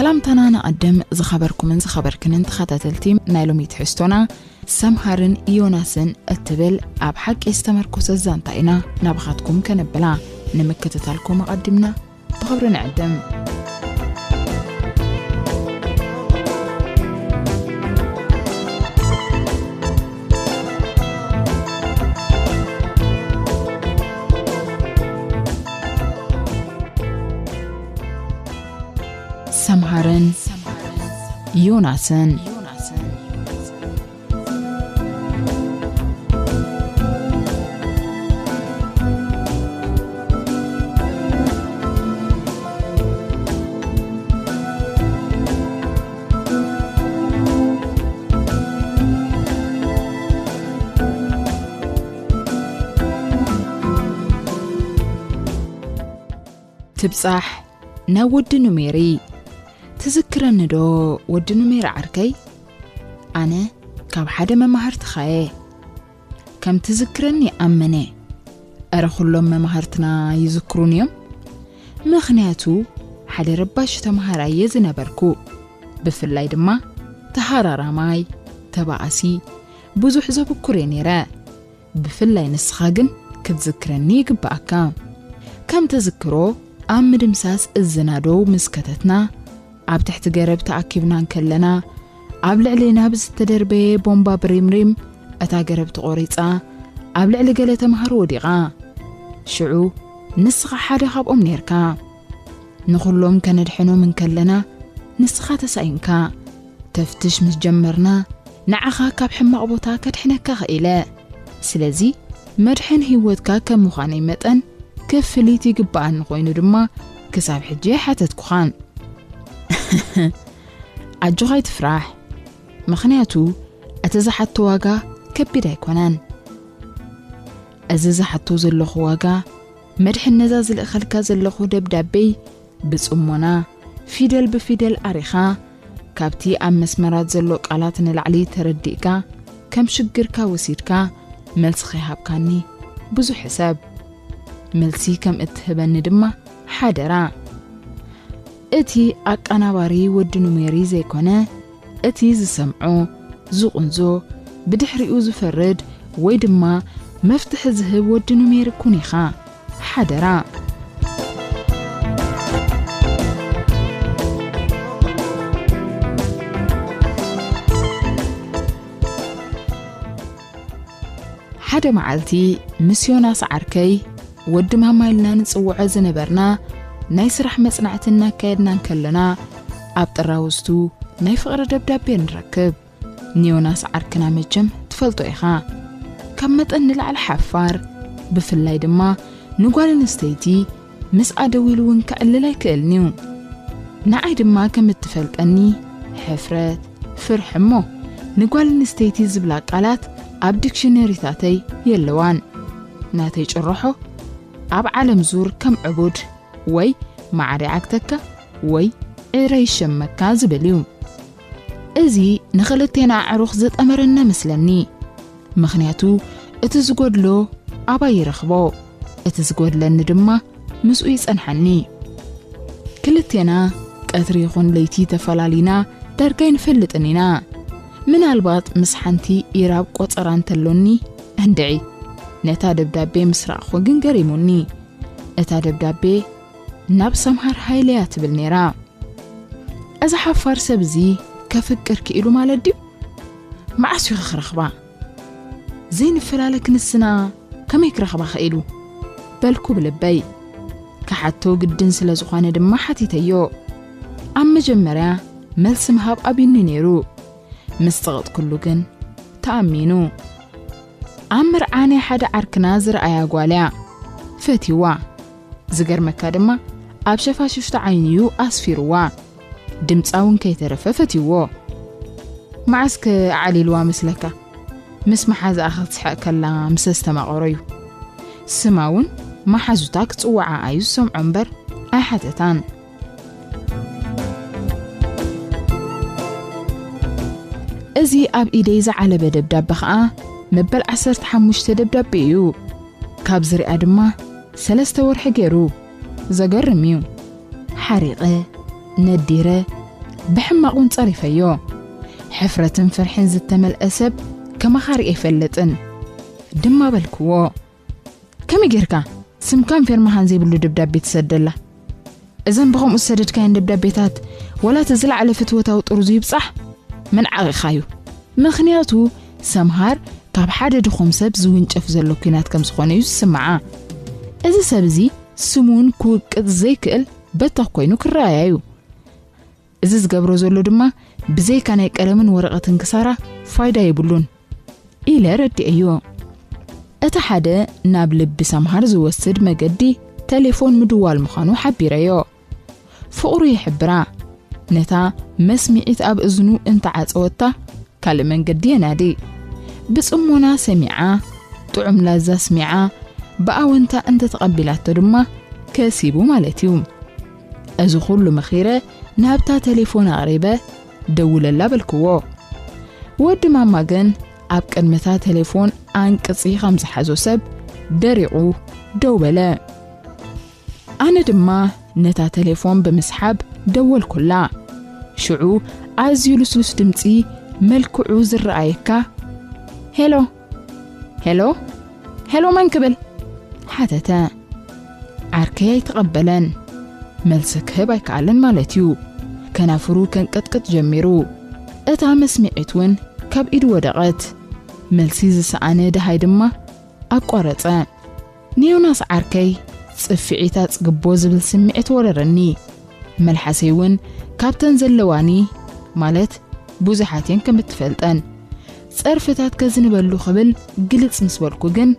ሰላምታና ንቐድም። ዝኸበርኩምን ዝኸበርክንን ተኸታተልቲ ናይ ሎሚ ትሕዝቶና፣ ሰምሃርን ዮናስን እትብል ኣብ ሓቂ ዝተመርኮሰ ዛንታ ኢና ናባኻትኩም ከነብላ። ንምክትታልኩም ኣቐዲምና ብኽብሪ ንዕድም። ሰምሃርን ዮናስን። ትብጻሕ ናብ ወዲ ኑሜሪ። ትዝክረኒ ዶ ወዲ ኑሜሪ ዓርከይ? ኣነ ካብ ሓደ መማህርትኻየ። ከም ትዝክረኒ ኣመነ። እረ ኩሎም መማህርትና ይዝክሩን እዮም። ምኽንያቱ ሓደ ረባሺ ተምሃራይ እየ ዝነበርኩ። ብፍላይ ድማ ተሃራራማይ፣ ተባኣሲ፣ ብዙሕ ዘብኩር እየ ነይረ። ብፍላይ ንስኻ ግን ክትዝክረኒ ይግብኣካ። ከም ተዝክሮ ኣብ ምድምሳስ እዝና ዶ ምስ ከተትና፣ ኣብ ትሕቲ ገረብ ተኣኪብና እንከለና፣ ኣብ ልዕሌና ብዝተደርበየ ቦምባ ብሪምሪም እታ ገረብ ተቖሪጻ፣ ኣብ ልዕሊ ገለ ተምሃሮ ወዲቓ። ሽዑ ንስኻ ሓደ ካብኦም ኔርካ። ንኹሎም ከነድሕኖም እንከለና፣ ንስኻ ተሳኢንካ። ተፍትሽ ምስ ጀመርና፣ ንዓኻ ካብ ሕማቕ ቦታ ከድሕነካ ኽኢለ። ስለዚ፣ መድሕን ህይወትካ ከም ምዃነይ መጠን፣ ክፍሊት ይግብኣኒ ኮይኑ ድማ፣ ክሳብ ሕጂ ኣይሓተትኩኻን። ኣጆኻ ኣይትፍራሕ፣ ምኽንያቱ እቲ ዝሓቶ ዋጋ ከቢድ ኣይኮነን። እዚ ዝሓቶ ዘለኹ ዋጋ፣ መድሕን ነዛ ዝልእኸልካ ዘለኹ ደብዳቤይ ብጽሞና፣ ፊደል ብፊደል ኣሪኻ፣ ካብቲ ኣብ መስመራት ዘሎ ቃላት ንላዕሊ ተረዲእካ፣ ከም ሽግርካ ወሲድካ፣ መልሲ ከይሃብካኒ ብዙሕ ሕሰብ። መልሲ ከም እትህበኒ ድማ ሓደራ። እቲ ኣቀናባሪ ወዲ ኑሜሪ ዘይኮነ፣ እቲ ዝሰምዖ፣ ዝቕንዞ፣ ብድሕሪኡ ዝፈርድ ወይ ድማ መፍትሒ ዝህብ ወዲ ኑሜሪ ኩን ኢኻ። ሓደራ። ሓደ መዓልቲ ምስ ዮናስ ዓርከይ፣ ወዲ ማማ ኢልና ንጽውዖ ዝነበርና፣ ናይ ስራሕ መጽናዕቲ እናካየድና እንከለና፣ ኣብ ጥራውዝቱ ናይ ፍቕሪ ደብዳቤ ንረክብ። ንዮናስ ዓርክና መቸም ትፈልጦ ኢኻ። ካብ መጠን ንላዕሊ ሓፋር፣ ብፍላይ ድማ ንጓል ኣንስተይቲ ምስኣ ደው ኢሉ እውን ከዕልል ኣይክእልን እዩ። ንዓይ ድማ ከም እትፈልጠኒ፣ ሕፍረት፣ ፍርሒ እሞ ንጓል ኣንስተይቲ ዝብላ ቃላት ኣብ ዲክሽነሪታተይ የለዋን። ናተይ ጭርሖ፣ ኣብ ዓለም ዙር ከም ዕቡድ፣ ወይ ማዕረ ይዓግተካ፣ ወይ ዕረ ይሸመካ ዝብል እዩ። እዚ ንኽልቴና ኣዕሩኽ ዝጠመረና መስለኒ። ምኽንያቱ እቲ ዝጎድሎ ኣባይ ይረኽቦ፣ እቲ ዝጎድለኒ ድማ ምስኡ ይጸንሓኒ። ክልቴና ቀትሪ ይኹን ለይቲ ተፈላሊና ዳርጋ ኣይንፈልጥን ኢና። ምናልባት ምስ ሓንቲ ኢራብ ቆጸራ እንተሎኒ እንድዒ። ነታ ደብዳቤ ምስ ረኣኹ ግን ገሪሙኒ። እታ ደብዳቤ ናብ ሰምሃር ሃይለያ ትብል ነይራ። እዚ ሓፋር ሰብ እዚ ከፍቅር ክኢሉ ማለት ድዩ? መዓስ እዩ ክረኽባ? ዘይንፈላለ ክንስና ከመይ ክረኽባ ክኢሉ? በልኩ ብልበይ። ክሓቶ ግድን ስለ ዝኾነ ድማ ሓቲተዮ። ኣብ መጀመርያ መልሲ ምሃብ ኣብዩኒ ነይሩ። ምስ ጸቕጥኩሉ ግን ተኣሚኑ። ኣብ መርዓ ናይ ሓደ ዓርክና ዝረኣያ ጓል እያ። ፈትይዋ። ዝገርመካ ድማ ኣብ ሸፋሽፍቲ ዓይኑ እዩ ኣስፊርዋ። ድምጻ እውን ከይተረፈ ፈትይዎ። መዓስከ ኣዕሊልዋ መስለካ? ምስ መሓዛኣ ክትስሕቕ ከላ ምስ ኣስተማቐሮ እዩ። ስማ እውን መሓዙታ ክጽውዓ እዩ ዝሰምዖ እምበር ኣይሓተታን። እዚ ኣብ ኢደይ ዝዓለበ ደብዳበ ኸኣ መበል ዓሰርተ ሓሙሽተ ደብዳቤ እዩ። ካብ ዝሪኣ ድማ ሰለስተ ወርሒ ገይሩ። ዘገርም እዩ። ሓሪቐ፣ ነዲረ፣ ብሕማቕ እውን ጸሪፈዮ። ሕፍረትን ፍርሕን ዝተመልአ ሰብ ከማኻሪ ኣይፈልጥን ድማ በልክዎ። ከመይ ጌርካ ስምካን ፌርማኻን ዘይብሉ ደብዳቤ ትሰደላ? እዘን ብኸምኡ ዝሰደድካየን ደብዳቤታት፣ ዋላ እቲ ዝለዓለ ፍትወታዊ ጥርዙ ይብጻሕ፣ መንዓቒኻዩ። ምኽንያቱ፣ ሰምሃር ካብ ሓደ ድኹም ሰብ ዝውንጨፍ ዘሎ ኲናት ከም ዝኾነ እዩ ዝስምዓ። እዚ ሰብ እዚ ስሙን ክውቅጥ ዘይክእል በተኽ ኮይኑ ክረኣያ እዩ። እዚ ዝገብሮ ዘሎ ድማ ብዘይካ ናይ ቀለምን ወረቐትን ክሳራ ፋይዳ የብሉን ኢለ ረዲኤዮ። እቲ ሓደ ናብ ልቢ ሰምሃር ዝወስድ መገዲ ተሌፎን ምድዋል ምዃኑ ሓቢረዮ። ፍቕሩ ይሕብራ። ነታ መስሚዒት ኣብ እዝኑ እንተዓጸወታ ካልእ መንገዲ የናዲ። ብጽሞና ሰሚዓ፣ ጥዑም ላዛ ስሚዓ፣ ብኣወንታ እንተተቐቢላቶ ድማ ከሲቡ ማለት እዩ። እዚ ኩሉ መኺረ ናብታ ተሌፎን ኣቕሪበ ደውለላ በልክዎ። ወዲ ማማ ግን ኣብ ቅድመታ ተሌፎን ኣንቅጺ ከም ዝሓዞ ሰብ ደሪቑ ደው በለ። ኣነ ድማ ነታ ተሌፎን ብምስሓብ ደወልኩላ። ሽዑ ኣዝዩ ልስሉስ ድምጺ መልክዑ ዝረኣየካ፣ "ሄሎ፣ ሄሎ፣ ሄሎ፣ መን ክብል?" ሓተተ። ዓርከይ ኣይተቐበለን። መልሲ ክህብ ኣይከኣለን ማለት እዩ። ከናፍሩ ከንቀጥቅጥ ጀሚሩ። እታ መስሚዒት እውን ካብ ኢዱ ወደቐት። መልሲ ዝሰኣነ ደሃይ ድማ ኣቋረጸ። ንዮናስ ዓርከይ ጽፍዒት ኣጽግቦ ዝብል ስምዒት ወረረኒ። መልሓሰይ እውን ካብተን ዘለዋኒ፣ ማለት ብዙሓት እየን ከም እትፈልጠን፣ ጸርፍታት ከዝንበሉ ክብል ግልጽ ምስ በልኩ ግን፣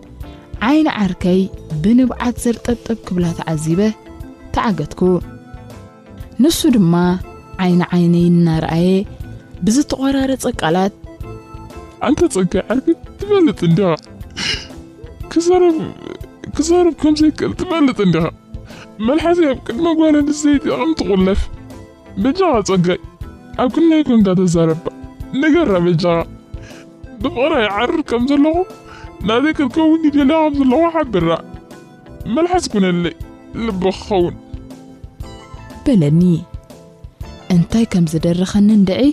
ዓይኒ ዓርከይ ብንብዓት ዘርጠብጠብ ክብላ ተዓዚበ ተዓገትኩ። ንሱ ድማ ዓይኒ ዓይነይ እናረኣየ ብዝተቖራረጸ ቃላት፣ "ኣንተ ጸጋይ ዓርከይ ትፈልጥ እንዲኻ፣ ክዛረብ፣ ክዛረብ ከም ዘይክእል ትፈልጥ እንዲኻ። መልሓሰይ ኣብ ቅድሚ ጓል ኣንስተይቲ ከም ትቑለፍ። በጃኻ ጸጋይ፣ ኣብ ክንደይ ኮንካ ተዛረባ? ንገራ በጃኻ። ብፍቕራ ይዓርር ከም ዘለኹ፣ ናተይ ክትከውን ይደልያ ከም ዘለኹ ሓብራ። መልሓስ ኩነለይ፣ ልቢ ክኸውን" በለኒ። እንታይ ከም ዝደረኸኒ እንድዒ፣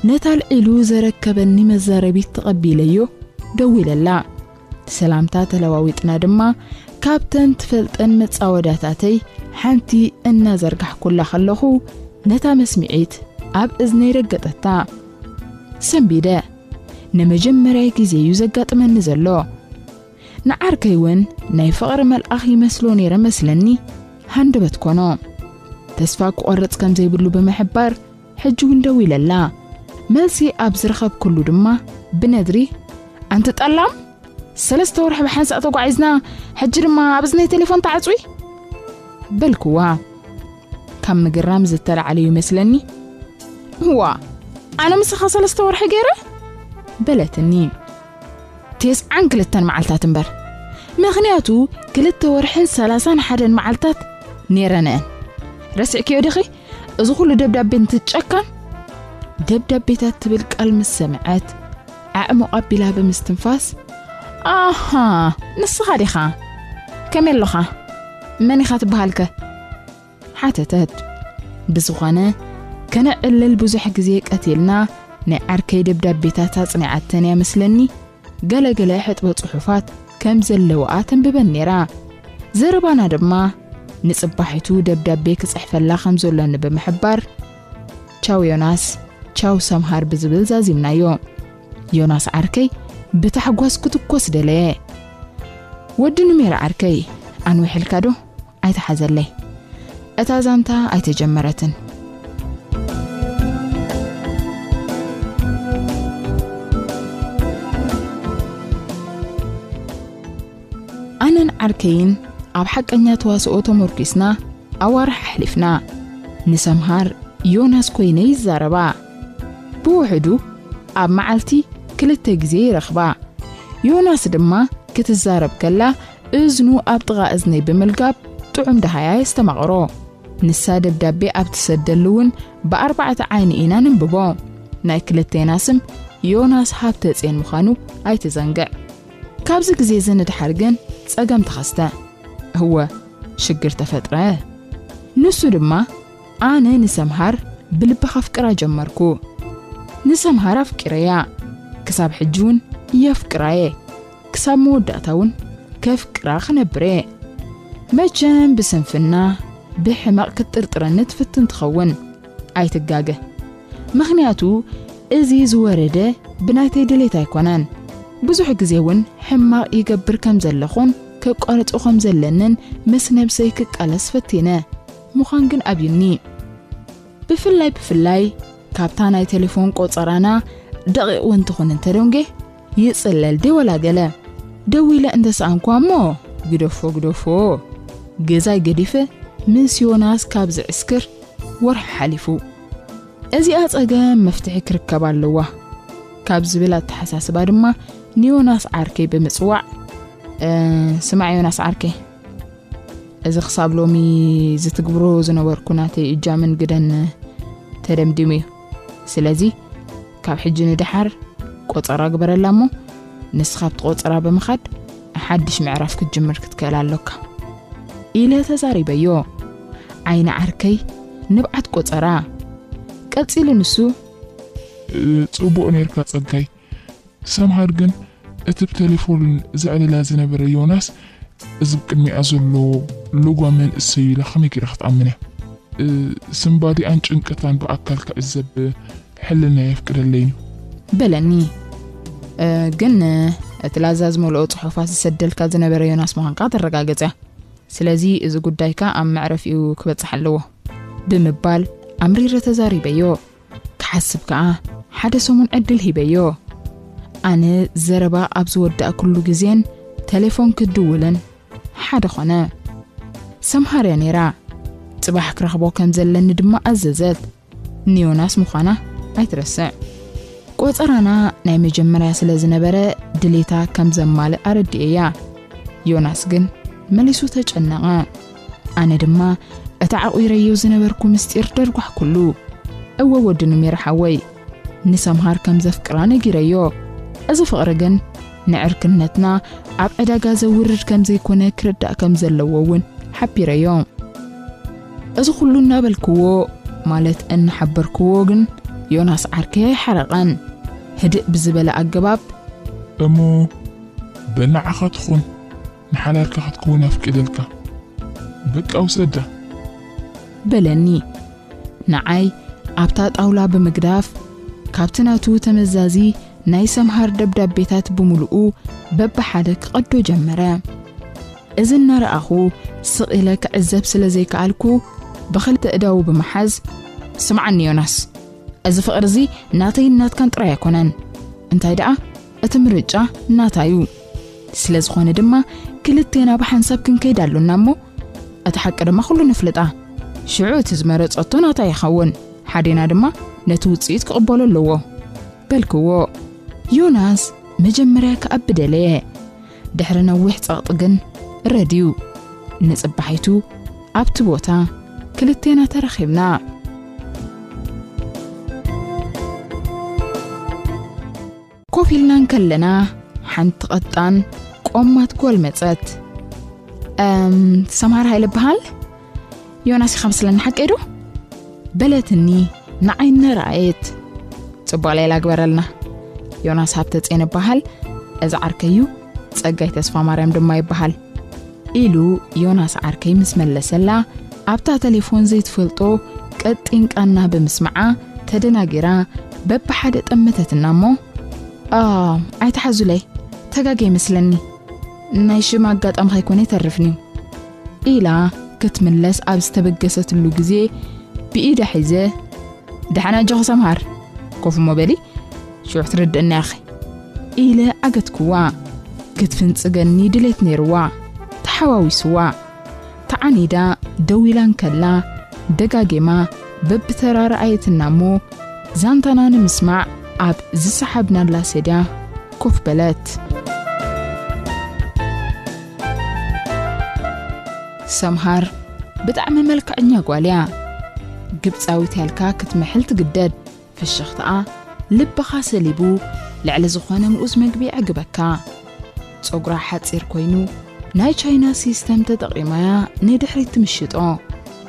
ነታ ኣልዒሉ ዘረከበኒ መዛረቢት ተቐቢለዮ ደዊለላ። ሰላምታ ተለዋዊጥና ድማ፣ ካብተን ትፈልጠን መጻወዳታተይ ሓንቲ እናዘርጋሕኩላ ከለኹ፣ ነታ መስሚዒት ኣብ እዝነይ ረገጠታ። ሰንቢደ። ንመጀመርያ ግዜ እዩ ዘጋጥመኒ ዘሎ። ንዓርከይ እውን ናይ ፍቕሪ መልኣኽ ይመስሎ ነይረ መስለኒ፣ ሃንደበት ኮኖ። ተስፋ ክቖርጽ ከም ዘይብሉ ብምሕባር፣ ሕጂ እውን ደዊለላ። መልሲ ኣብ ዝረኸብኩሉ ድማ ብነድሪ፣ "ኣንቲ ጠላም፣ ሰለስተ ወርሒ ብሓንሳእ ተጓዒዝና፣ ሕጂ ድማ ኣብ እዝነይ ቴሌፎን ትዓጽዊ?" በልክዋ። ካብ ምግራም ዝተላዕለ እዩ መስለኒ። "እዋ፣ ኣነ ምስኻ ሰለስተ ወርሒ ገይረ?" በለትኒ። "ተስዓን ክልተን መዓልታት እምበር። ምኽንያቱ ክልተ ወርሕን ሰላሳን ሓደን መዓልታት ነይረንአን። ረሲዕክዮ ዲኺ? እዚ ኩሉ ደብዳቤ እንትጨካን?" ደብዳቤታት ትብል ቃል ምስ ሰምዐት፣ ኣዕሙቕ ኣቢላ ብምስትንፋስ፣ "ኣሃ፣ ንስኻ ዲኻ? ከመይ ኣሎኻ? መን ኢኻ ትበሃልከ?" ሓተተት። ብዝኾነ፣ ከነዕልል ብዙሕ ግዜ ቀቲልና፣ ናይ ዓርከይ ደብዳቤታት ኣጽኒዓተን እያ መስለኒ። ገለ ገለ ሕጥበ ጽሑፋት ከም ዘለውኣ ተንብበን ነይራ። ዘረባና ድማ ንጽባሒቱ ደብዳቤ ክጽሕፈላ ከም ዘሎኒ ብምሕባር፣ "ቻው ዮናስ፣ ቻው ሰምሃር" ብዝብል ዛዚምናዮ። ዮናስ ዓርከይ ብታሕጓስ ክትኮስ ደለየ። "ወዲ ኑሜራ ዓርከይ፣ ኣንዊሕልካ ዶ? ኣይትሓዘለይ። እታ ዛንታ ኣይተጀመረትን." ኣነን ዓርከይን ኣብ ሓቀኛ ተዋስኦ ተመርኲስና ኣዋርሕ ኣሕሊፍና። ንሰምሃር ዮናስ ኮይነ ይዛረባ። ብውሕዱ ኣብ መዓልቲ ክልተ ግዜ ይረኽባ። ዮናስ ድማ ክትዛረብ ከላ እዝኑ ኣብ ጥቓ እዝነይ ብምልጋብ ጥዑም ደሃያ የስተማቕሮ። ንሳ ደብዳቤ ኣብ ትሰደሉ እውን ብኣርባዕተ ዓይኒ ኢና ነንብቦ። ናይ ክልቴና ስም ዮናስ ሃብተጽዮን ምዃኑ ኣይትዘንግዕ። ካብዚ ግዜ እዚ ንድሓር ግን ጸገም ተኸስተ። እወ፣ ሽግር ተፈጥረ። ንሱ ድማ ኣነ ንሰምሃር ብልቢ ከፍቅራ ጀመርኩ። ንሰምሃር ኣፍቂረያ። ክሳብ ሕጂ እውን የፍቅራየ። ክሳብ መወዳእታ እውን ከፍቅራ ክነብር እየ። መቸም ብስንፍና ብሕመቕ ክትጥርጥረኒ ትፍትን ትኸውን። ኣይትጋገ። ምኽንያቱ እዚ ዝወረደ ብናይተይ ድሌት ኣይኮነን። ብዙሕ ግዜ እውን ሕማቕ ይገብር ከም ዘለኹን ከቋርጾ ከም ዘለንን ምስ ነብሰይ ክቃለስ ፈቲነ። ምዃን ግን ኣብዩኒ። ብፍላይ ብፍላይ ካብታ ናይ ቴሌፎን ቆጸራና ደቂቕ እውን ትኹን እንተደንጌ ይጽለል ድየ ወላ ገለ። ደዊለ እንተሰኣንኳ እሞ ግደፎ ግደፎ። ገዛይ ገዲፈ ምስ ዮናስ ካብ ዝዕስክር ወርሒ ሓሊፉ። እዚኣ ጸገም መፍትሒ ክርከብ ኣለዋ ካብ ዝብል ኣተሓሳስባ ድማ ንዮናስ ዓርከይ ብምጽዋዕ፣ "እ፣ ስማዕ ዮናስ ዓርከይ፣ እዚ ክሳብ ሎሚ ዝትግብሮ ዝነበርኩ ናተይ እጃምን ግደን ተደምዲሙ እዩ። ስለዚ ካብ ሕጂ ንደሓር ቆጸራ ግበረላ እሞ ንስኻ ኣብቲ ቆጸራ ብምኻድ ሓድሽ ምዕራፍ ክትጅምር ክትክእል ኣሎካ" ኢለ ተዛሪበዮ። ዓይኒ ዓርከይ ንብዓት ቆጸራ። ቀጺሉ ንሱ፣ "እ፣ ጽቡቕ ነይርካ ጸጋይ። ሰምሃር ግን እቲ ብቴሌፎን ዘዕልላ ዝነበረ ዮናስ እዚ ብቅድሚኣ ዘሎ ለጓም መንእሰይ ኢላ ከመይ ገይራ ክትኣምን እያ? እ፣ ስንባዲኣን ጭንቀታን ብኣካል ክዕዘብ ሕልና የፍቅደለይን እዩ" በለኒ። "እ፣ ግን እቲ ላዛ ዝመልኦ ጽሑፋት ዝሰደልካ ዝነበረ ዮናስ ምዃንካ ተረጋገጸ። ስለዚ እዚ ጉዳይካ ኣብ መዕረፊኡ ክበጽሕ ኣለዎ" ብምባል ኣምሪረ ተዛሪበዮ። ክሓስብ ከኣ ሓደ ሰሙን ዕድል ሂበዮ። ኣነ ዘረባ ኣብ ዝወዳእኩሉ ግዜን ቴሌፎን ክድውልን ሓደ ኾነ። ሰምሃር እያ ነይራ። ጽባሕ ክረኽቦ ከም ዘለኒ ድማ ኣዘዘት። ንዮናስ ምዃና ኣይትረስዕ። ቆጸራና ናይ መጀመርያ ስለ ዝነበረ ድሌታ ከም ዘማልእ ኣረድኤያ። ዮናስ ግን መሊሱ ተጨነቐ። ኣነ ድማ እቲ ዓቑረዮ ዝነበርኩ ምስጢር ደርጓሕኩሉ። እወ ወዲ ኑሜር ሓወይ፣ ንሰምሃር ከም ዘፍቅራ ነጊረዮ። እዚ ፍቕሪ ግን ንዕርክነትና ኣብ ዕዳጋ ዘውርድ ከም ዘይኮነ ክርዳእ ከም ዘለዎ እውን ሓቢረዮ። እዚ ኩሉ እናበልክዎ፣ ማለት እናሓበርክዎ ግን ዮናስ ዓርከይ ኣይሓረቐን። ህድእ ብዝበለ ኣገባብ፣ "እሞ በናዕኻ ትኹን ንሓላልካ ክትከውን ኣፍቂደልካ። በቃ ውሰዳ" በለኒ። ንዓይ ኣብታ ጣውላ ብምግዳፍ ካብቲ ናቱ ተመዛዚ ናይ ሰምሃር ደብዳቤታት ብምሉኡ በብሓደ ክቐዶ ጀመረ። እዚ እናረኣኹ ስቕ ኢለ ክዕዘብ ስለ ዘይከኣልኩ ብኽልተ እዳዉ ብምሓዝ፣ "ስምዓኒ ዮናስ፣ እዚ ፍቕሪ እዚ ናተይን ናትካን ጥራይ ኣይኮነን። እንታይ ደኣ እቲ ምርጫ ናታ እዩ። ስለ ዝኾነ ድማ ክልቴና ብሓንሳብ ክንከይድ ኣሎና እሞ፣ እቲ ሓቂ ድማ ኩሉ ንፍልጣ። ሽዑ እቲ ዝመረጸቶ ናታ ይኸውን። ሓዴና ድማ ነቲ ውጽኢት ክቕበሎ ኣለዎ" በልክዎ። ዮናስ መጀመርያ ክኣቢ ደለየ። ድሕሪ ነዊሕ ጸቕጢ ግን ረድዩ። ንጽባሒቱ ኣብቲ ቦታ ክልቴና ተራኺብና። ኮፍ ኢልና እንከለና ሓንቲ ቀጣን ቆማት ጓል መጸት። "እም፣ ሰምሃር ሃይለ እበሃል። ዮናስ ኢኻ መስለኒ፣ ሓቀይ ዶ?" በለትኒ ንዓይ እናረኣየት። "ጽቡቕ ሌላ ግበረልና። ዮናስ ሃብተጼን እበሃል። እዚ ዓርከይ እዩ። ጸጋይ ተስፋ ማርያም ድማ ይበሃል" ኢሉ ዮናስ ዓርከይ ምስ መለሰላ፣ ኣብታ ቴሌፎን ዘይትፈልጦ ቀጢን ቃና ብምስምዓ ተደናጊራ በብሓደ ጠመተትና እሞ፣ "ኣ፣ ኣይትሓዙለይ፣ ተጋግየ ይመስለኒ። ናይ ሽም ኣጋጣሚ ከይኮነ ኣይተርፍን'ዩ" ኢላ ክትምለስ ኣብ ዝተበገሰትሉ ግዜ ብኢዳ ሒዘ፣ "ደሓን ኣጆኺ ሰምሃር፣ ኮፍ እሞ በሊ፣ ሽዑ ክትርድእና ኢኺ" ኢለ ኣገትክዋ። ክትፍንጽገኒ ድሌት ነይርዋ። ተሓዋዊስዋ። ተዓኒዳ ደው ኢላ እንከላ ደጋጊማ በብተራ ረኣየትና እሞ ዛንታና ንምስማዕ ኣብ ዝሰሓብናላ ሰድያ ኮፍ በለት። ሰምሃር ብጣዕሚ መልክዐኛ ጓል እያ። ግብጻዊት ያልካ ክትምሕል ትግደድ። ፍሽኽታኣ ልብኻ ሰሊቡ ልዕሊ ዝኾነ ምኡዝ መግቢ የዕግበካ። ጸጉራ ሓጺር ኮይኑ ናይ ቻይና ሲስተም ተጠቒማያ ንድሕሪት ትምሽጦ።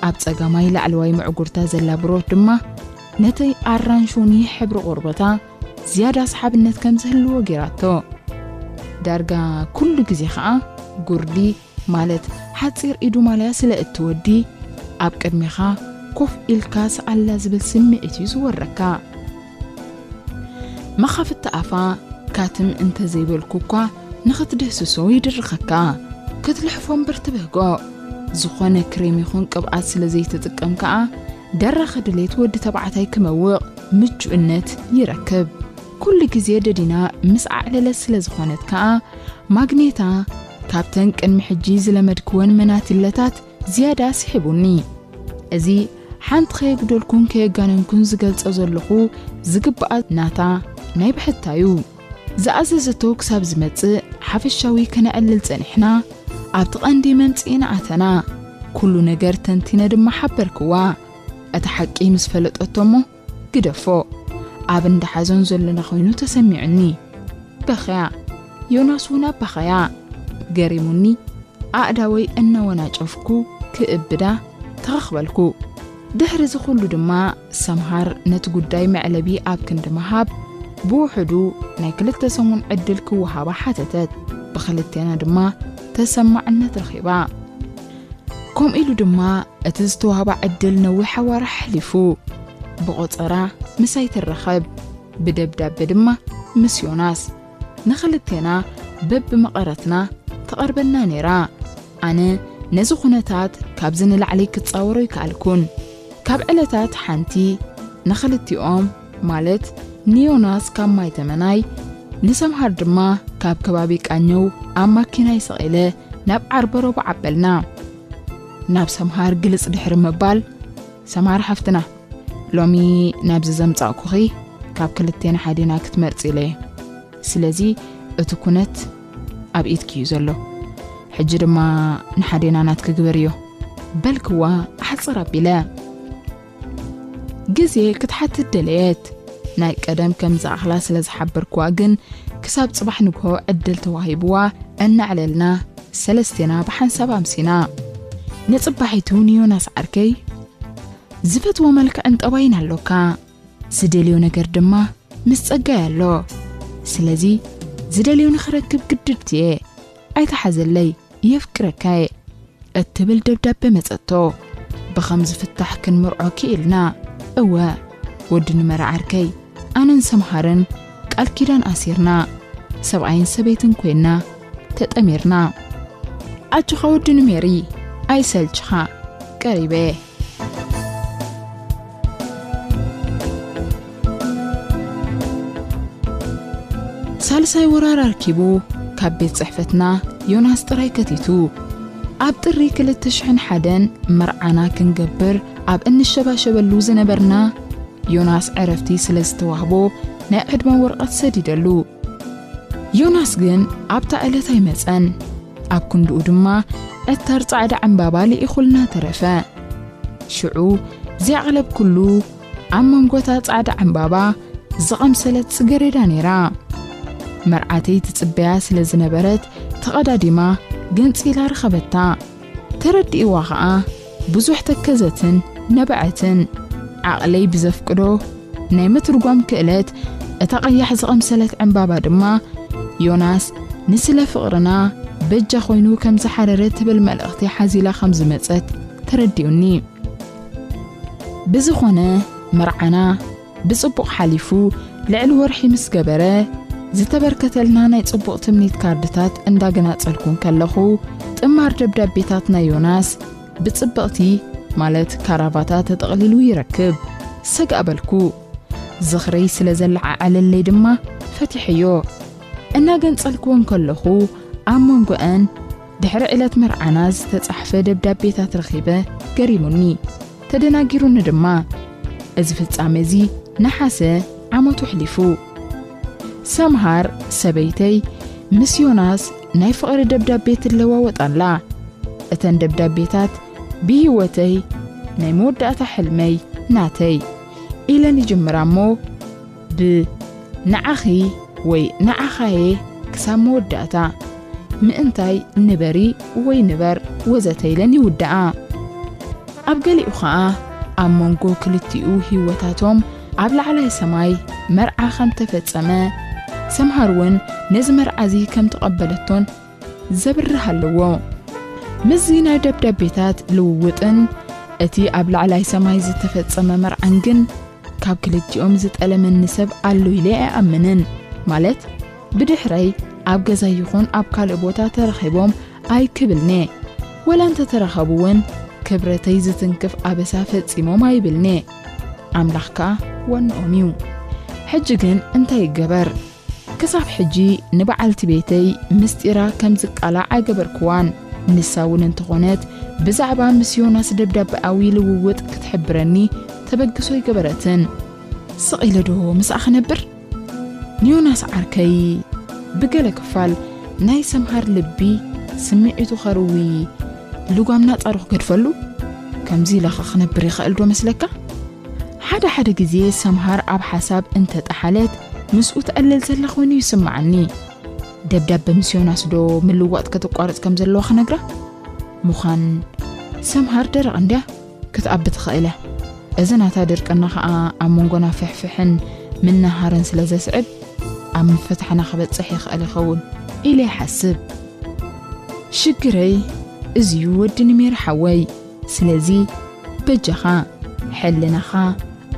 ኣብ ጸጋማይ ላዕለዋይ ምዕጉርታ ዘላ ብሮት ድማ ነተይ ኣራንሹኒ ሕብሪ ቆርበታ ዝያዳ ሰሓብነት ከም ዝህልዎ ገይራቶ። ዳርጋ ኩሉ ግዜ ኸኣ ጉርዲ፣ ማለት ሓጺር ኢዱ ማልያ ስለ እትወዲ፣ ኣብ ቅድሜኻ ኮፍ ኢልካ ሰኣላ ዝብል ስምዒት እዩ ዝወረካ። መኻፍቲ ኣፋ ካትም እንተ ዘይበልኩ እኳ ንኽትድህስሶ ይድርኸካ። ክትልሕፎ እምበር ትብህጎ። ዝኾነ ክሬም ይኹን ቅብኣት ስለ ዘይትጥቀም ከኣ ደራኺ ድሌት ወዲ ተባዕታይ ክመውቕ ምቹእነት ይረክብ። ኩሉ ግዜ ደዲና ምስ ኣዕለለት ስለ ዝኾነት ከኣ ማግኔታ ካብተን ቅድሚ ሕጂ ዝለመድክወን መናቲለታት ዝያዳ ስሒቡኒ። እዚ ሓንቲ ከየጉደልኩን ከየጋነንኩን ዝገልጾ ዘለኹ ዝግባኣ ናታ ናይ ብሕታ እዩ። ዝኣዘዘቶ ክሳብ ዝመጽእ ሓፈሻዊ ከነዕልል ጸኒሕና፣ ኣብቲ ቀንዲ መምጽኢና ኣተና። ኩሉ ነገር ተንቲነ ድማ ሓበርክዋ። እቲ ሓቂ ምስ ፈለጠቶ እሞ ግደፎ፣ ኣብ እንዳ ሓዘን ዘለና ኮይኑ ተሰሚዑኒ። በኸያ። ዮናስ እውን ኣባኸያ። ገሪሙኒ ኣእዳወይ እናወናጨፍኩ ክእብዳ ተኸኽበልኩ። ድሕሪ እዚ ኩሉ ድማ ሰምሃር ነቲ ጉዳይ መዕለቢ ኣብ ክንዲ ምሃብ ብውሕዱ ናይ ክልተ ሰሙን ዕድል ክወሃባ ሓተተት። ብኽልቴና ድማ ተሰማዕነት ረኺባ። ከምኡ ኢሉ ድማ እቲ ዝተዋህባ ዕድል ነዊሕ ኣዋርሕ ኣሕሊፉ። ብቖጸራ ምሳይ ትራኸብ፣ ብደብዳቤ ድማ ምስ ዮናስ። ንኽልቴና በብመቐረትና ትቐርበና ነይራ። ኣነ ነዚ ኩነታት ካብዚ ንላዕሊ ክጻወሮ ኣይከኣልኩን። ካብ ዕለታት ሓንቲ ንኽልቲኦም፣ ማለት ንዮናስ ካብ ማይ ተመናይ፣ ንሰምሃር ድማ ካብ ከባቢ ቃኘው ኣብ ማኪናይ ሰቒለ ናብ ዓርበሮቦ ዓበልና። ናብ ሰምሃር ግልጽ ድሕሪ ምባል፣ ሰምሃር ሓፍትና፣ ሎሚ ናብዚ ዘምጻእኩኺ ካብ ክልቴና ሓዴና ክትመርጺ ኢለ እየ። ስለዚ እቲ ኩነት ኣብ ኢድኪ እዩ ዘሎ። ሕጂ ድማ ንሓዴና ናትኪ ግበርዮ፣ በልክዋ ኣሕጽር ኣቢለ። ግዜ ክትሓትት ደለየት። ናይ ቀደም ከም ዝኣኽላ ስለ ዝሓበርክዋ ግን፣ ክሳብ ጽባሕ ንግሆ ዕድል ተዋሂብዋ፣ እናዕለልና ሰለስቴና ብሓንሳብ ኣምሲና። ንጽባሒቱ ንዮናስ ዓርከይ ዝፈትዎ መልክዕን ጠባይን ኣሎካ። ዝደልዮ ነገር ድማ ምስ ጸጋይ ኣሎ። ስለዚ ዝደልዮ ንኽረክብ ግድድቲ እየ። ኣይትሓዘለይ፣ የፍቅረካ እየ እትብል ደብዳቤ መጸቶ። ብኸም ዝፍታሕ ክንምርዖ ክኢልና። እወ፣ ወዲ ንመራ ዓርከይ፣ ኣነን ሰምሃርን ቃል ኪዳን ኣሲርና፣ ሰብኣይን ሰበይትን ኮይና ተጠሚርና። ኣጆኻ ወዲ ንሜሪ፣ ኣይሰልችኻ፣ ቀሪበ። ሳልሳይ ወራር ኣርኪቡ ካብ ቤት ጽሕፈትና ዮናስ ጥራይ ከቲቱ። ኣብ ጥሪ ክልተ ሽሕን ሓደን መርዓና ክንገብር ኣብ እንሸባሸበሉ ዝነበርና፣ ዮናስ ዕረፍቲ ስለ ዝተዋህቦ ናይ ዕድመ ወረቐት ሰዲደሉ። ዮናስ ግን ኣብታ ዕለት ኣይመጸን። ኣብ ክንድኡ ድማ ዕታር ጻዕዳ ዕምባባ ልኢኹልና ተረፈ። ሽዑ ዘያቕለብኩሉ ኣብ መንጎታ ጻዕዳ ዕምባባ ዝቐምሰለት ጽገሬዳ ነይራ። መርዓተይ ትጽበያ ስለ ዝነበረት ተቐዳዲማ ገንጺላ ረኸበታ። ተረዲእዋ ኸኣ ብዙሕ ተከዘትን ነበዐትን። ዓቕለይ ብዘፍቅዶ ናይ ምትርጓም ክእለት እታ ቀያሕ ዝቐምሰለት ዕምባባ ድማ ዮናስ ንስለ ፍቕርና በጃ ኮይኑ ከም ዝሓረረ ትብል መልእኽቲ ሓዚላ ከም ዝመጸት ተረዲኡኒ። ብዝኾነ መርዓና ብጽቡቕ ሓሊፉ ልዕሊ ወርሒ ምስ ገበረ፣ ዝተበርከተልና ናይ ጽቡቕ ትምኒት ካርድታት እንዳገናጸልኩ እንከለኹ፣ ጥማር ደብዳቤታት ናይ ዮናስ ብጽብቕቲ፣ ማለት ካራቫታ ተጠቕሊሉ ይረክብ። ሰጋእ በልኩ። ዝኽረይ ስለ ዘለዓዓለለይ ድማ ፈቲሐዮ። እናገንጸልክዎ እንከለኹ፣ ኣብ መንጎአን ድሕሪ ዕለት መርዓና ዝተጻሕፈ ደብዳቤታት ረኺበ ገሪሙኒ። ተደናጊሩኒ ድማ። እዚ ፍጻሜ እዚ ነሓሰ ዓመቱ ኣሕሊፉ። ሰምሃር ሰበይተይ ምስ ዮናስ ናይ ፍቕሪ ደብዳቤ ትለዋወጥ ኣላ። እተን ደብዳቤታት ብህይወተይ ናይ መወዳእታ ሕልመይ ናተይ ኢለን ይጅምራ እሞ፣ ብ ንዓኺ ወይ ንዓኻየ ክሳብ መወዳእታ፣ ምእንታይ ንበሪ ወይ ንበር ወዘተ ኢለን ይውድኣ። ኣብ ገሊኡ ኸኣ ኣብ መንጎ ክልቲኡ ህይወታቶም ኣብ ላዕላይ ሰማይ መርዓ ከም ተፈጸመ፣ ሰምሃር እውን ነዚ መርዓ እዚ ከም ተቐበለቶን ዘብርህ ኣለዎ። ምስዚ ናይ ደብዳቤታት ልውውጥን እቲ ኣብ ላዕላይ ሰማይ ዝተፈጸመ መርዓን ግን ካብ ክልቲኦም ዝጠለመኒ ሰብ ኣሎ ኢለ ኣይኣምንን። ማለት ብድሕረይ ኣብ ገዛ ይኹን ኣብ ካልእ ቦታ ተረኺቦም ኣይክብልኔ። ወላ እንተተረኸቡ እውን ክብረተይ ዝትንክፍ ኣበሳ ፈጺሞም ኣይብልኔ። ኣምላኽ ከኣ ዋንኦም እዩ። ሕጂ ግን እንታይ ይገበር? ክሳብ ሕጂ ንበዓልቲ ቤተይ ምስጢራ ከም ዝቃላዕ ኣይገበርክዋን። ንሳ እውን እንተኾነት ብዛዕባ ምስ ዮናስ ደብዳበኣዊ ልውውጥ ክትሕብረኒ ተበግሶ ኣይገበረትን። ስቕ ኢለ ዶ ምስኣ ክነብር? ንዮናስ ዓርከይ ብገለ ክፋል ናይ ሰምሃር ልቢ ስምዒቱ ኸርዊ ልጓም ናጻሩ ክገድፈሉ? ከምዚ ኢለኸ ክነብር ይኽእል ዶ መስለካ? ሓደ ሓደ ግዜ ሰምሃር ኣብ ሓሳብ እንተጠሓለት ምስኡ ትዕልል ዘላ ኮይኑ ይስምዓኒ። ደብዳበ ምስ ዮናስ ዶ ምልዋጥ ከተቋርጽ ከም ዘለዋ ክነግራ? ምዃን ሰምሃር ደረቕ እንድያ ክትኣቢ ትኽእል እያ። እዚ ናታ ድርቅና ኸኣ ኣብ መንጎና ፍሕፍሕን ምንሃርን ስለ ዘስዕብ ኣብ ምፍታሕና ክበጽሕ ይኽእል ይኸውን ኢለ ይሓስብ። ሽግረይ እዚዩ ወዲ ንሜር ሓወይ። ስለዚ በጃኻ ሕልናኻ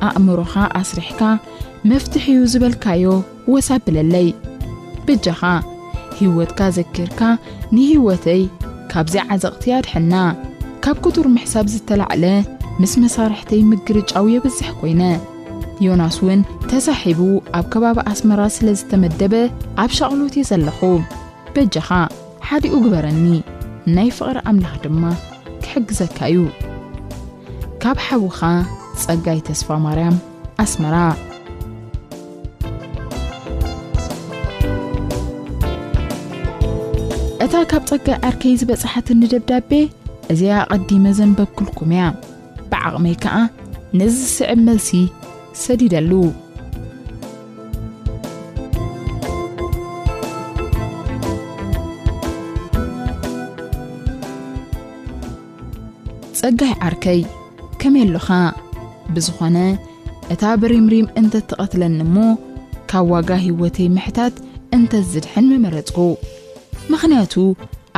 ኣእምሮኻ ኣስሪሕካ መፍትሕ እዩ ዝበልካዮ ወስ ኣብለለይ። በጃኻ ህይወትካ ዘኪርካ ንህይወተይ ካብዚ ዓዘቕቲ ኣድሕና። ካብ ክቱር ምሕሳብ ዝተላዕለ ምስ መሳርሕተይ ምግርጫው የብዝሕ ኮይነ። ዮናስ እውን ተሳሒቡ ኣብ ከባቢ ኣስመራ ስለ ዝተመደበ ኣብ ሻቕሎት እየ ዘለኹ። በጃኻ ሓዲኡ ግበረኒ፣ ናይ ፍቕሪ ኣምላኽ ድማ ክሕግዘካ እዩ። ካብ ሓውኻ ጸጋይ ተስፋ ማርያም፣ ኣስመራ። እታ ካብ ጸጋይ ዓርከይ ዝበጽሓትኒ ደብዳቤ እዚኣ ኣቐዲመ ዘንበብኩልኩም እያ። ብዓቕመይ ከኣ ነዚ ዝስዕብ መልሲ ሰዲደሉ። ጸጋይ ዓርከይ፣ ከመይ ኣሎኻ? ብዝኾነ፣ እታ ብሪምሪም እንተትቐትለኒ እሞ፣ ካብ ዋጋ ህይወተይ ምሕታት እንተዝድሕን ምመረጽኩ። ምኽንያቱ፣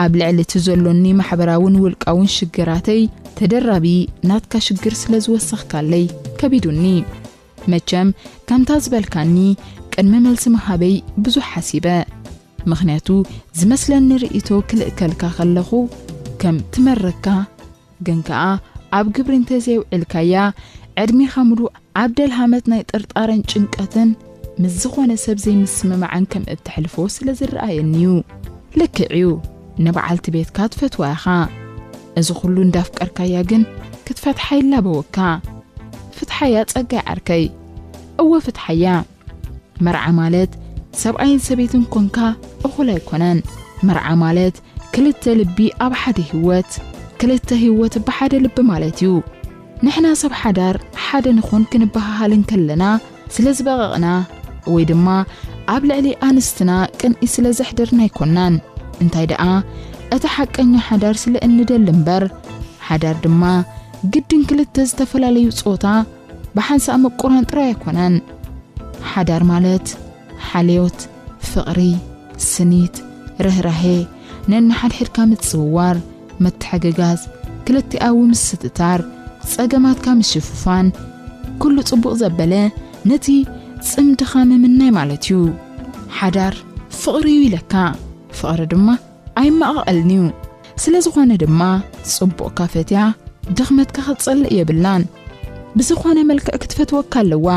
ኣብ ልዕሊ እቲ ዘሎኒ ማሕበራውን ውልቃውን ሽግራተይ፣ ተደራቢ ናትካ ሽግር ስለ ዝወሰኽካለይ፣ ከቢዱኒ። መቸም፣ ከምታ ዝበልካኒ፣ ቅድሚ መልሲ ምሃበይ ብዙሕ ሓሲበ። ምኽንያቱ፣ ዝመስለኒ ርእይቶ ክልእከልካ ከለኹ፣ ከም ትመረካ፣ ግን ከኣ ኣብ ግብሪ እንተዘየውዒልካያ፣ ዕድሜኻ ምሉእ ኣብ ደልሃመት ናይ ጥርጣረን ጭንቀትን ምስ ዝኾነ ሰብ ዘይምስምማዕን ከም እተሕልፎ ስለ ዝረኣየኒ እዩ። ልክዕ እዩ፣ ንበዓልቲ ቤትካ ትፈትዋ ኢኻ። እዚ ኩሉ እንዳፍቀርካያ ግን ክትፈትሓ ይላበወካ። ፍትሓያ ጸጋይ ዓርከይ። እወ ፍትሓያ። መርዓ ማለት ሰብኣይን ሰበይትን ኮንካ እኹል ኣይኮነን። መርዓ ማለት ክልተ ልቢ ኣብ ሓደ ህይወት፣ ክልተ ህይወት ብሓደ ልቢ ማለት እዩ። ንሕና ሰብ ሓዳር ሓደ ንኾን ክንበሃሃል እንከለና ስለ ዝበቐቕና ወይ ድማ ኣብ ልዕሊ ኣንስትና ቅንኢ ስለ ዘሕደርና ኣይኮናን። እንታይ ደኣ እቲ ሓቀኛ ሓዳር ስለ እንደሊ እምበር፣ ሓዳር ድማ ግድን ክልተ ዝተፈላለዩ ጾታ ብሓንሳእ ምቁራን ጥራይ ኣይኮነን። ሓዳር ማለት ሓልዮት፣ ፍቕሪ፣ ስኒት፣ ርህራሄ፣ ነንሓድሕድካ ምጽውዋር፣ ምትሕግጋዝ፣ ክልቲኣዊ ምስትታር፣ ጸገማትካ ምሽፍፋን፣ ኩሉ ጽቡቕ ዘበለ ነቲ ጽምድኻ ምምናይ ማለት እዩ። ሓዳር ፍቕሪ እዩ ኢለካ፣ ፍቕሪ ድማ ኣይመቓቐልን እዩ። ስለ ዝኾነ ድማ ጽቡቕካ ፈትያ ድኽመትካ ክትጸልእ የብላን። ብዝኾነ መልክዕ ክትፈትወካ ኣለዋ።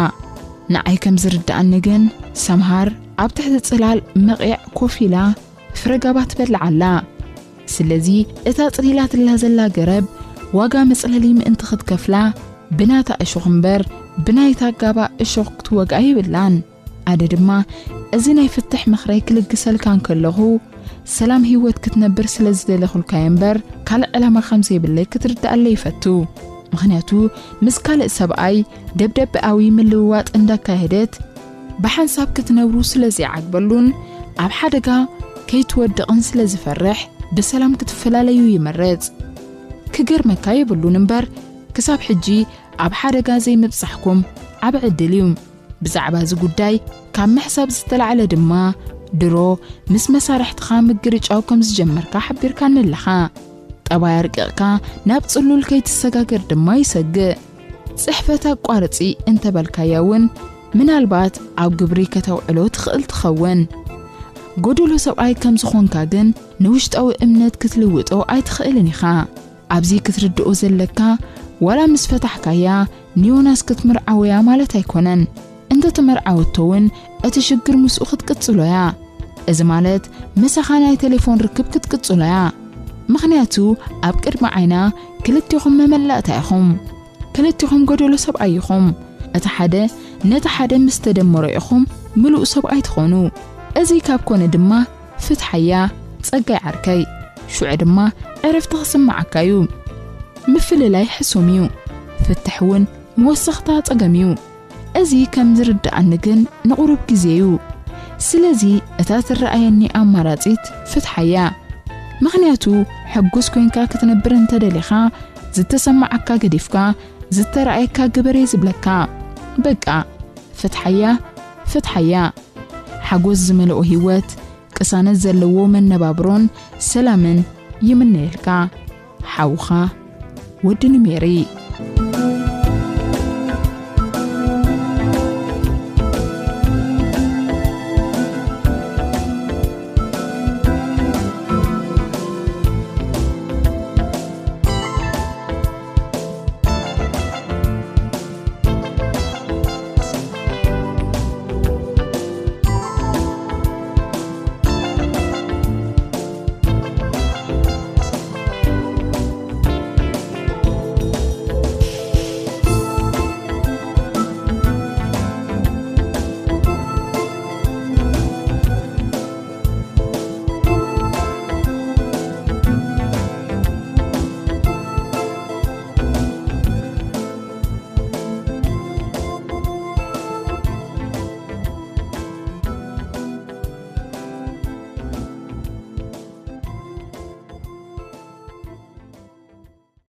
ንዓይ ከም ዝርድኣኒ ግን ሰምሃር ኣብ ትሕቲ ጽላል መቕያዕ ኮፍ ኢላ ፍረጋባ ትበልዕ ኣላ። ስለዚ እታ ጽሊላትላ ዘላ ገረብ ዋጋ መጽለሊ ምእንቲ ክትከፍላ ብናታ እሾኽ እምበር ብናይታ ጋባ እሾኽ ክትወግኣ የብላን። ኣደ ድማ እዚ ናይ ፍትሕ ምኽረይ ክልግሰልካ እንከለኹ ሰላም ህይወት ክትነብር ስለ ዝደለኹልካዮ እምበር ካልእ ዕላማ ከም ዘይብለይ ክትርድኣለይ ይፈቱ። ምኽንያቱ ምስ ካልእ ሰብኣይ ደብደበኣዊ ምልውዋጥ እንዳካየደት ብሓንሳብ ክትነብሩ ስለ ዘይዓግበሉን ኣብ ሓደጋ ከይትወድቕን ስለ ዝፈርሕ ብሰላም ክትፈላለዩ ይመርጽ። ክገርመካ የብሉን እምበር ክሳብ ሕጂ ኣብ ሓደጋ ዘይምብጻሕኩም ዓቢ ዕድል እዩ። ብዛዕባ እዚ ጉዳይ ካብ ምሕሳብ ዝተላዕለ ድማ ድሮ ምስ መሳርሕትኻ ምግርጫው ከም ዝጀመርካ ሓቢርካኒ ኣለኻ። ጠባይ ኣርቂቕካ ናብ ጽሉል ከይትሰጋገር ድማ ይሰግእ። ጽሕፈት ኣቋርጺ እንተበልካያ እውን ምናልባት ኣብ ግብሪ ከተውዕሎ ትኽእል ትኸውን። ጎደሎ ሰብኣይ ከም ዝኾንካ ግን ንውሽጣዊ እምነት ክትልውጦ ኣይትኽእልን ኢኻ። ኣብዚ ክትርድኦ ዘለካ ዋላ ምስ ፈታሕካያ ንዮናስ ክትምርዓወያ ማለት ኣይኮነን። እንተ ተመርዓወቶ እውን እቲ ሽግር ምስኡ ክትቅጽሎያ። እዚ ማለት ምሳኻ ናይ ቴሌፎን ርክብ ክትቅጽሎያ። ምኽንያቱ ኣብ ቅድሚ ዓይና ክልቲኹም መመላእታ ኢኹም። ክልቲኹም ጎደሎ ሰብኣይ ኢኹም። እቲ ሓደ ነቲ ሓደ ምስ ተደመሮ ኢኹም ምሉእ ሰብኣይ ትኾኑ። እዚ ካብ ኮነ ድማ ፍትሓያ ጸጋይ ዓርከይ። ሽዑ ድማ ዕረፍቲ ክስምዓካ እዩ። ምፍልላይ ሕሱም እዩ። ፍትሕ እውን መወሰኽታ ጸገም እዩ። እዚ ከም ዝርድኣኒ ግን ንቑሩብ ግዜ እዩ። ስለዚ እታ ትረኣየኒ ኣማራጺት ፍትሓያ። ምኽንያቱ ሕጉስ ኮንካ ክትነብር እንተደሊኻ ዝተሰማዓካ ገዲፍካ ዝተረኣየካ ግበር እየ ዝብለካ። በቃ ፍትሓያ፣ ፍትሓያ። ሓጎስ ዝመልኦ ህይወት፣ ቅሳነት ዘለዎ መነባብሮን ሰላምን ይምነየልካ። ሓውኻ ወዲ ንሜሪ።